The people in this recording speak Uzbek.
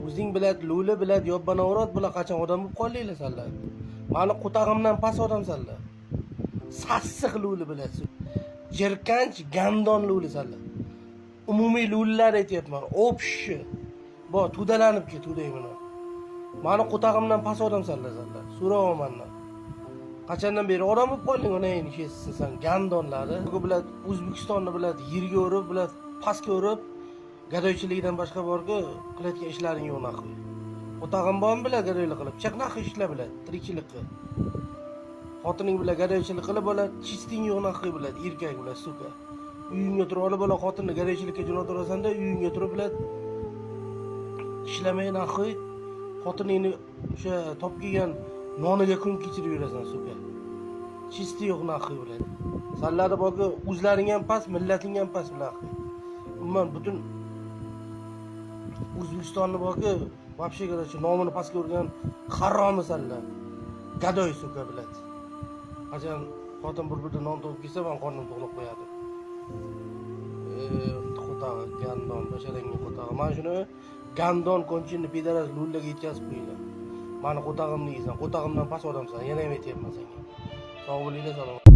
O'zing bilad, lo'li bilad, yobba-navrot bular qachon odam bo'lib qoldinglar sanlar? Mani qo'tag'imdan past odamsanlar. Sassiq lo'li bilad. Jirkanch гандон lo'lisanlar. Umumiy lo'lilar aytyapman. Общий. Bo, to'dalanib ket, to'day bilan. Mani qo'tag'imdan past odamsanlar sanlar. So'rab mandan. Qachondan beri odam bo'lib qolding, onangni kessin san гандон lari. Bu bilad O'zbekistonni bilad yerga urib, bilad pastga urib, gadoychilikdan boshqa borku qilayotgan ishlaring yo'q нахуй. Qo'tag'im bormi bilad gadoylik qilib? Chiq нахуй, ishla bilad, tirikchilik qil. Xotining bilan gadoychilik qilib bo'ladi, честь ing yo'q нахуй bilad, erkak bilan, сука. Uyingga turib olib bola xotinni gadoychilikka jo'nataverasan-da, uyingga turib bilad ishlamay нахуй xotiningni o'sha topib kelgan noniga kun kechirib yurasan, сука. Честь i yo'q нахуй bilad. Sanlarni borku o'zlaring ham past, millating ham past нахуй. Umuman butun O'zbekistonni borku вообще, короче, nomini pastga urgan haromisanlar. Gadoy, сука, bilad. Qachon xotin bir burda non topib kelsa, man qornim to'qlab qo'yadi. Qo'tag'i, гандон, basharangga qo'tag'i. Mana shuni гандон конченый пидарас lullaga yetkazib qo'yinglar. Mani qo'tag'imni yeysan, qo'tag'imdan past odamsan, yana ham aytyapman senga. Sog' bo'linglar, salomat.